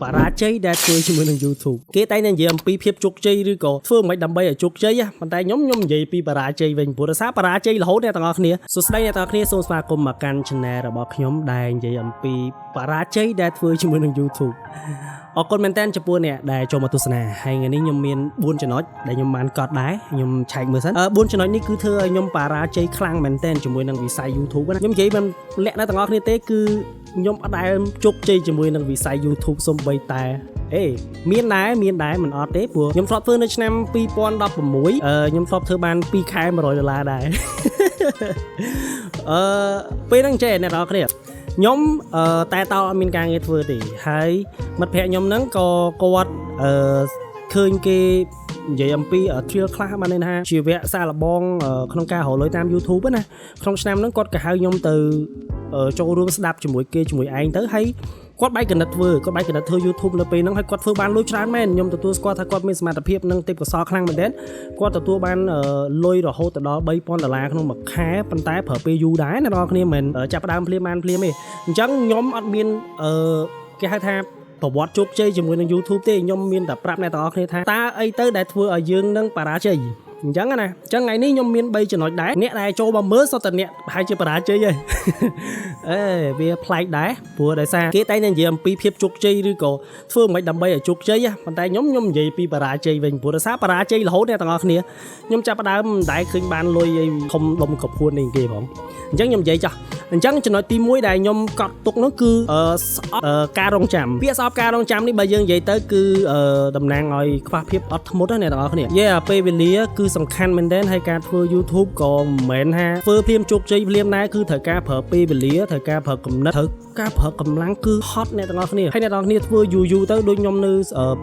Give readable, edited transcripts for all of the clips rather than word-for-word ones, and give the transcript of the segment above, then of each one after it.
បរាជ័យដែលធ្វើជាមួយនឹង YouTube គេតែងតែនិយាយអំពីភាពជោគជ័យឬក៏ធ្វើមិនដើម្បីឲ្យជោគជ័យណាប៉ុន្តែខ្ញុំខ្ញុំនិយាយពីបរាជ័យវិញព្រោះដោយសារបរាជ័យរហូតអ្នកទាំងអស់គ្នាសួស្តីអ្នកទាំងអស់គ្នាសូមស្វាគមន៍មកកាន់ Channel របស់ខ្ញុំដែលនិយាយអំពីបរាជ័យដែលធ្វើជាមួយនឹង YouTube អរគុណមែនតើចំពោះអ្នកដែលចូលមកទស្សនាហើយថ្ងៃនេះខ្ញុំមាន4ចំណុចដែលខ្ញុំបានកត់ដែរខ្ញុំឆែកមើលសិន4ចំណុចនេះគឺធ្វើឲ្យខ្ញុំបរាជ័យខ្លាំងមែនតើជាមួយនឹងវិស័យ YouTube ណាខ្ញុំនិយាយមិនលាក់អ្នកទាំងអស់គ្នាទេគឺខ្ញុំអត់ដែលជោគជ័យជាមួយនឹងវិស័យ YouTube សូម្បីតែអេមានដែរមានដែរមិនអត់ទេព្រោះខ្ញុំធ្លាប់ធ្វើនៅឆ្នាំ2016ខ្ញុំធ្លាប់ធ្វើបាន2ខែ100ដុល្លារដែរ ពេលហ្នឹងចេះអ្នកនរគ្នាខ្ញុំអឺតែតោអត់មានការងារធ្វើទេហើយមិត្តភក្តិខ្ញុំហ្នឹងក៏គាត់ឃើញគេនិយាយអំពី trial ខ្លះបានន័យថាជីវៈសាកល្បងក្នុងការរកលុយតាម YouTube ណាក្នុងឆ្នាំហ្នឹងគាត់ក៏ហៅខ្ញុំទៅចូលរួមស្ដាប់ជាមួយគេជាមួយឯងទៅហើយគាត់បែកកណិតធ្វើគាត់បែកកណិតធ្វើ YouTube នៅពេលហ្នឹងហើយគាត់ធ្វើបានលុយច្រើនមែនខ្ញុំទទួលស្គាល់ថាគាត់មានសមត្ថភាពនិងទេពកោសល្យខ្លាំងមែនទែនគាត់ទទួលបានលុយរហូតទៅដល់3000ដុល្លារក្នុងមួយខែប៉ុន្តែប្រើពេលយូរដែរអ្នកនរគ្នាមិនមែនចាប់ផ្ដើមភ្លាមបានភ្លាមទេអញ្ចឹងខ្ញុំអត់មានអឺគេហៅថាប្រវត្តិជោគជ័យជាមួយនឹង YouTube ទេខ្ញុំមានតែប្រាប់អ្នកទាំងអស់គ្នាថាតើអីទៅដែលធ្វើឲ្យយើងនឹងបរាជ័យអញ្ចឹងណាអញ្ចឹងថ្ងៃនេះខ្ញុំមាន3ចំណុចដែរអ្នកដែលចូលមកមើលសុទ្ធតែអ្នកប្រហែលជាបរាជ័យហើយ អេវាប្លែកដែរព្រោះដោយសារគេតែងតែនិយាយអំពីភាពជោគជ័យឬក៏ធ្វើមិនដើម្បីឲ្យជោគជ័យប៉ុន្តែខ្ញុំខ្ញុំនិយាយពីបរាជ័យវិញព្រោះដោយសារបរាជ័យរហូតអ្នកទាំងអស់គ្នាខ្ញុំចាប់ផ្ដើមមិនដែលឃើញបានលុយអីធំដុំកពួននេះគេផងអញ្ចឹងខ្ញុំនិយាយចោះអញ្ចឹងចំណុចទី1ដែលខ្ញុំកត់ទុកនោះគឺស្អប់ការរងចាំពាក្យស្អប់ការរងចាំនេះបើយើងនិយាយទៅគឺតំណាងឲ្យខ្វះភាពអត់ធ្មត់ណាអ្នកទាំងអស់គ្នាយេពេលវេលាគឺសំខាន់មែនទែនហើយការធ្វើ YouTube ក៏មិនមែនថាធ្វើភ្លាមជោគជ័យភ្លាមដែរគឺត្រូវការប្រើពេលវេលាត្រូវការប្រើគំនិតត្រូវការប្រើកម្លាំងគឺហត់អ្នកទាំងអស់គ្នាហើយអ្នកទាំងអស់គ្នាធ្វើយូរយូរទៅដូចខ្ញុំនៅ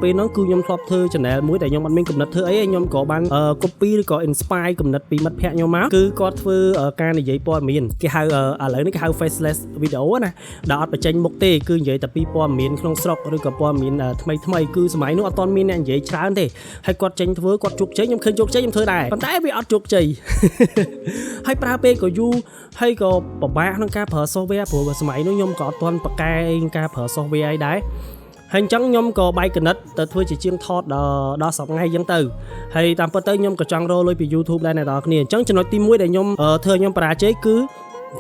ពេលហ្នឹងគឺខ្ញុំធ្លាប់ធ្វើ channel មួយតែខ្ញុំអត់មានគំនិតធ្វើអីទេខ្ញុំក៏បាន copy ឬក៏ inspire គំនិតពីមិត្តភ័ក្តិខ្ញុំមកគឺគាត់ធ្វើការនិយាយព័ត៌មានគេហៅឥឡូវនេះគេហៅ faceless video ណាដែលអត់បញ្ចេញមុខទេគឺនិយាយតែពីព័ត៌មានក្នុងស្រុកឬក៏ព័ត៌មានថ្មីថ្មីគឺសម័យនោះអត់ទាន់មានអ្នកនិយាយច្រើនទេហើយគាត់ចេញធ្វើគាត់ជោគជ័យខ្ញុំឃើញជោគជ័យខ្ញុំធ្វើដែរប៉ុន្តែវាអត់ជោគជ័យ ហើយប្រើពេលក៏យូរហើយក៏ពិបាកក្នុងការប្រើ software ព្រោះសម័យនោះខ្ញុំក៏អត់ទាន់ប្រកែកការប្រើ software អីដែរហើយអញ្ចឹងខ្ញុំក៏បែកកណិតទៅធ្វើជាជាងថតដល់ដល់សប្តាហ៍ថ្ងៃអញ្ចឹងទៅហើយតាមពិតទៅខ្ញុំក៏ចង់រកលុយពី YouTube ដែរអ្នកនរគ្នាអញ្ចឹងចំណុចទី1ដែលខ្ញុំធ្វើខ្ញុំបរាជ័យគឺ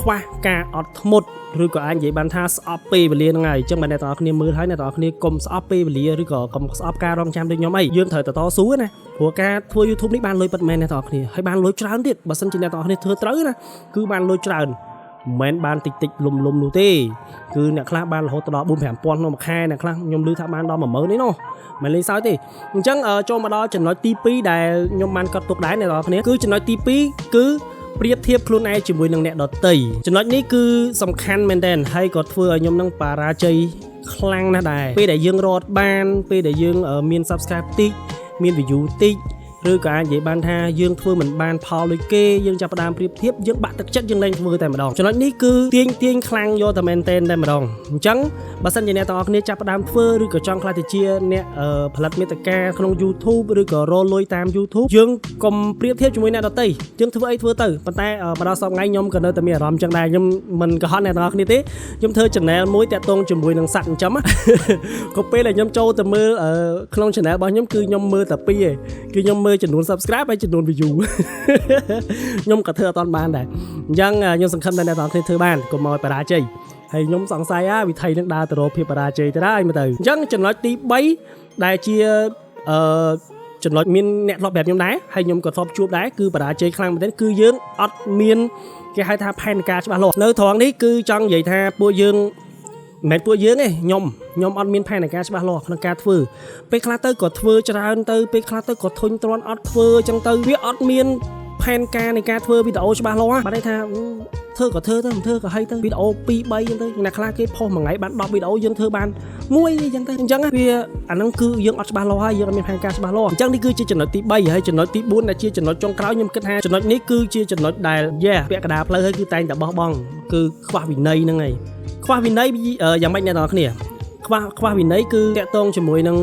ខ្វះការអត់ធ្មត់ឬក៏អាចនិយាយបានថាស្អប់ពេលវេលាហ្នឹងហើយអញ្ចឹងបើអ្នកទាំងអស់គ្នាមើលហើយអ្នកទាំងអស់គ្នាកុំស្អប់ពេលវេលាឬក៏កុំស្អប់ការរងចាំដូចខ្ញុំអីយើងត្រូវតែតស៊ូណាព្រោះការធ្វើ YouTube នេះបានលុយពិតមែនអ្នកទាំងអស់គ្នាហើយបានលុយច្រើនទៀតបើសិនជាអ្នកទាំងអស់គ្នាធ្វើត្រូវណាគឺបានលុយច្រើនមិនមែនបានតិចតិចលុំលុំនោះទេគឺអ្នកខ្លះបានរហូតដល់4 5000ក្នុងមួយខែអ្នកខ្លះខ្ញុំឮថាបានដល់10000នេះនោះមិនលេងសើចទេអញ្ចឹងចូលមកដល់ចំណុចទី2ដែលខ្ញុំបានកត់ទុកដែរអ្នកនរគ្នាគឺចំណុចទី2គឺប្រៀបធៀបខ្លួនឯងជាមួយនឹងអ្នកដទៃចំណុចនេះគឺសំខាន់មែនទែនហើយក៏ធ្វើឲ្យខ្ញុំនឹងបរាជ័យខ្លាំងណាស់ដែរពេលដែលយើងរត់បានពេលដែលយើងមាន subscribe តិចមាន view តិចឬក៏អាចនិយាយបានថាយើងធ្វើមិនបានផលដូចគេយើងចាប់ផ្ដើមប្រៀបធៀបយើងបាក់ទឹកចិត្តយើងលែងធ្វើតែម្ដងចំណុចនេះគឺទាញទាញខ្លាំងយកតែមែនតែនតែម្ដងអញ្ចឹងបើសិនជាអ្នកទាំងអស់គ្នាចាប់ផ្ដើមធ្វើឬក៏ចង់ក្លាយទៅជាអ្នកផលិតមាតិកាក្នុង YouTube ឬក៏រកលុយតាម YouTube យើងកុំប្រៀបធៀបជាមួយអ្នកដទៃយើងធ្វើអីធ្វើទៅប៉ុន្តែមកដល់សប្តាហ៍ថ្ងៃខ្ញុំក៏នៅតែមានអារម្មណ៍ចឹងដែរខ្ញុំមិនកុហកអ្នកទាំងអស់គ្នាទេខ្ញុំធ្វើ channel មួយតាក់ទងជាមួយនឹងសត្វចិញ្ចឹមក៏ពេលដែលខ្ញុំចូលទៅមើលក្នុង channel របស់ខ្ញុំគឺខ្ញុំមើលតែពីរឯងគឺខ្ញុំមើលចំនួន subscribe ហើយចំនួន view ខ្ញុំក៏ធ្វើអត់ទាន់បានដែរអញ្ចឹងខ្ញុំសង្ឃឹមថាអ្នកទាំងអស់គ្នាធ្វើបានកុំឲ្យបរាជ័យហើយខ្ញុំសង្ស័យអាវិធីនឹងដើរទៅរកភាពបរាជ័យទៅដែរមើលទៅអញ្ចឹងចំណុចទី3ដែលជាអឺចំណុចមានអ្នកធ្លាប់ប្រាប់ខ្ញុំដែរហើយខ្ញុំក៏ធ្លាប់ជួបដែរគឺបរាជ័យខ្លាំងមែនទែនគឺយើងអត់មានគេហៅថាផែនការច្បាស់លាស់នៅត្រង់នេះគឺចង់និយាយថាពួកយើងមិនមែនពួកយើងទេខ្ញុំខ្ញុំអត់មានផែនការច្បាស់លាស់ក្នុងការធ្វើពេលខ្លះទៅក៏ធ្វើច្រើនទៅពេលខ្លះទៅក៏ធុញទ្រាន់អត់ធ្វើអញ្ចឹងទៅវាអត់មានផែនការនៃការធ្វើវីដេអូច្បាស់លាស់បាទន័យថាធ្វើក៏ធ្វើទៅមិនធ្វើក៏ហីទៅវីដេអូ2 3អញ្ចឹងទៅអ្នកខ្លះគេផុសមួយថ្ងៃបាន10វីដេអូយើងធ្វើបានមួយអញ្ចឹងទៅអញ្ចឹងវាអាហ្នឹងគឺយើងអត់ច្បាស់លាស់ហើយយើងអត់មានផែនការច្បាស់លាស់អញ្ចឹងនេះគឺជាចំណុចទី3ហើយចំណុចទី4ដែលជាចំណុចចុងក្រោយខ្ញុំគិតថាចំណុចនេះគឺជាចំណុចដែលយេពាក់កណ្ដាលផ្លូវហើយគឺតែងតែបោះបង់គឺខ្វះវិន័យហ្នឹងហើយខ្វះវិន័យយ៉ាងម៉េចអ្នកនរគ្នា ខ្វះវិន័យគឺតាក់ទងជាមួយនឹង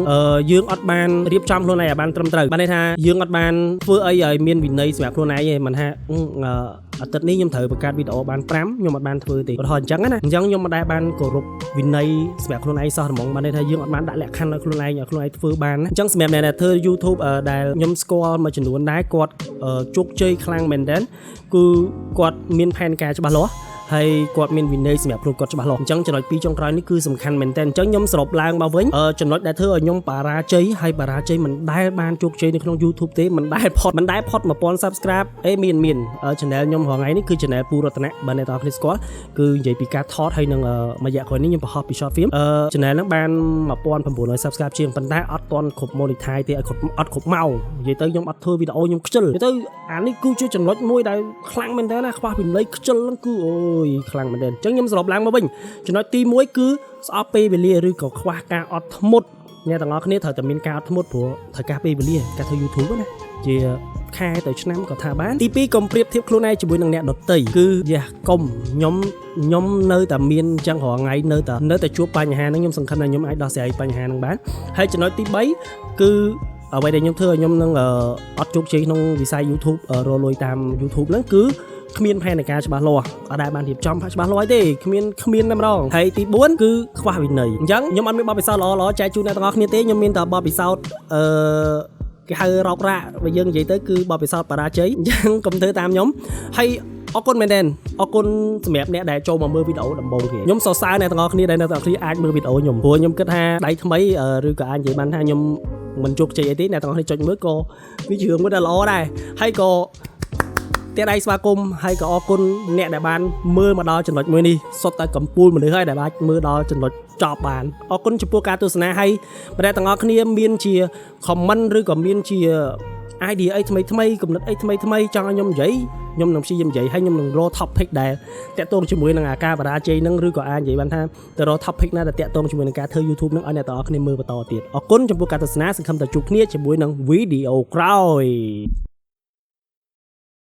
យើងអត់បានរៀបចំខ្លួនឯងឲ្យបានត្រឹមត្រូវបានន័យថាយើងអត់បានធ្វើអីឲ្យមានវិន័យសម្រាប់ខ្លួនឯងទេមិនថាអាទិត្យនេះខ្ញុំត្រូវបង្កើតវីដេអូបាន5ខ្ញុំអត់បានធ្វើទេឧទាហរណ៍អញ្ចឹងណាអញ្ចឹងខ្ញុំមិនដែលបានគោរពវិន័យសម្រាប់ខ្លួនឯងសោះហ្មងបានន័យថាយើងអត់បានដាក់លក្ខខណ្ឌឲ្យខ្លួនឯងឲ្យខ្លួនឯងធ្វើបានណាអញ្ចឹងសម្រាប់អ្នកដែលធ្វើ YouTube ដែលខ្ញុំស្គាល់មួយចំនួនដែរគាត់ជោគជ័យខ្លាំងមែនទែនគឺគាត់មានផែនការច្បាស់លាស់ហើយគាត់មានវិន័យសម្រាប់ខ្លួនគាត់ច្បាស់លាស់អញ្ចឹងចំណុចពីរចុងក្រោយនេះគឺសំខាន់មែនទែនអញ្ចឹងខ្ញុំសរុបឡើងមកវិញចំណុចដែលធ្វើឲ្យខ្ញុំបរាជ័យហើយបរាជ័យមិនដែលបានជោគជ័យនៅក្នុង YouTube ទេមិនដែលផុតមិនដែលផុត1000 Subscribe អេមានមាន channel ខ្ញុំរាល់ថ្ងៃនេះគឺ channel ពូរតនៈបើអ្នកទាំងអស់គ្នាស្គាល់គឺនិយាយពីការថតហើយនឹងមួយរយៈក្រោយនេះខ្ញុំបង្ហោះពី short film channel ហ្នឹងបាន1900 subscribe ជាងប៉ុន្តែអត់ទាន់គ្រប់ monetize ទេឲ្យគ្រប់អត់គ្រប់ម៉ោងនិយាយទៅខ្ញុំអត់ធ្វើវីដេអូខ្ញុំខ្ជិលនិយាយទៅអានេះគឺជាចំណុចមួយដែលខ្លាំងមែនតើណាខ្វះវិន័យខ្ជិលហ្នឹងគឺអូយខ្លាំងមែនតើអញ្ចឹងខ្ញុំសរុបឡើងមកវិញចំណុចទី1គឺស្អប់ពេលវេលាឬក៏ខ្វះការអត់ធ្មត់អ្នកទាំងអស់គ្នាត្រូវតែមានការអត់ធ្មត់ព្រោះត្រូវការពេលវេលាការធ្វើ YouTube ណាជាខែទៅឆ្នាំក៏ថាបានទី2កុំប្រៀបធៀបខ្លួនឯងជាមួយនឹងអ្នកដទៃគឺយ៉ាកុំខ្ញុំខ្ញុំនៅតែមានអញ្ចឹងរាល់ថ្ងៃនៅតែជួបបញ្ហាហ្នឹងខ្ញុំសង្ឃឹមថាខ្ញុំអាចដោះស្រាយបញ្ហាហ្នឹងបានហើយចំណុចទី3គឺអ្វីដែលខ្ញុំធ្វើឲ្យខ្ញុំនឹងអត់ជោគជ័យក្នុងវិស័យ YouTube រកលុយតាម YouTube ហ្នឹងគឺគ្មានផែនការច្បាស់លាស់អត់ដែលបានរៀបចំច្បាស់លាស់ទេគ្មានគ្មានតែម្ដងហើយទី4គឺខ្វះវិន័យអញ្ចឹងខ្ញុំអត់មានបទពិសោធន៍ល្អៗចែកជូនអ្នកទាំងអស់គ្នាទេខ្ញុំមានតែបទពិសោធន៍អឺគេហៅរោគរ៉ាក់បើយើងនិយាយទៅគឺបទពិសោធន៍បរាជ័យអញ្ចឹងកុំធ្វើតាមខ្ញុំហើយអរគុណមែនទែនអរគុណសម្រាប់អ្នកដែលចូលមកមើលវីដេអូដំបូងគេខ្ញុំសរសើរអ្នកទាំងអស់គ្នាដែលអ្នកទាំងអស់គ្នាអាចមើលវីដេអូខ្ញុំព្រោះខ្ញុំគិតថាដៃថ្មីឬក៏អាចនិយាយបានថាខ្ញុំមិនជោគជ័យអីទេអ្នកទាំងអស់គ្នាចុចមើលក៏វាជារឿងមួយដែលល្អដែរហើយក៏ផ្ទះដៃស្វាគមន៍ហើយក៏អរគុណអ្នកដែលបានមើលមកដល់ចំណុចមួយនេះសុទ្ធតែកំពូលមនុស្សហើយដែលអាចមើលដល់ចំណុចចប់បានអរគុណចំពោះការទស្សនាហើយអ្នកទាំងអស់គ្នាមានជា comment ឬក៏មានជា idea អីថ្មីថ្មីគំនិតអីថ្មីថ្មីចង់ឲ្យខ្ញុំនិយាយខ្ញុំនឹងព្យាយាមនិយាយហើយខ្ញុំនឹងរក topic ដែលតាក់ទងជាមួយនឹងអាការបរាជ័យនឹងឬក៏អាចនិយាយបានថាទៅរក topic ណាដែលតាក់ទងជាមួយនឹងការធ្វើ YouTube នឹងឲ្យអ្នកទាំងអស់គ្នាមើលបន្តទៀតអរគុណចំពោះការទស្សនាសង្ឃឹមថាជួបគ្នាជាមួយនឹងវីដេអូក្រោយ។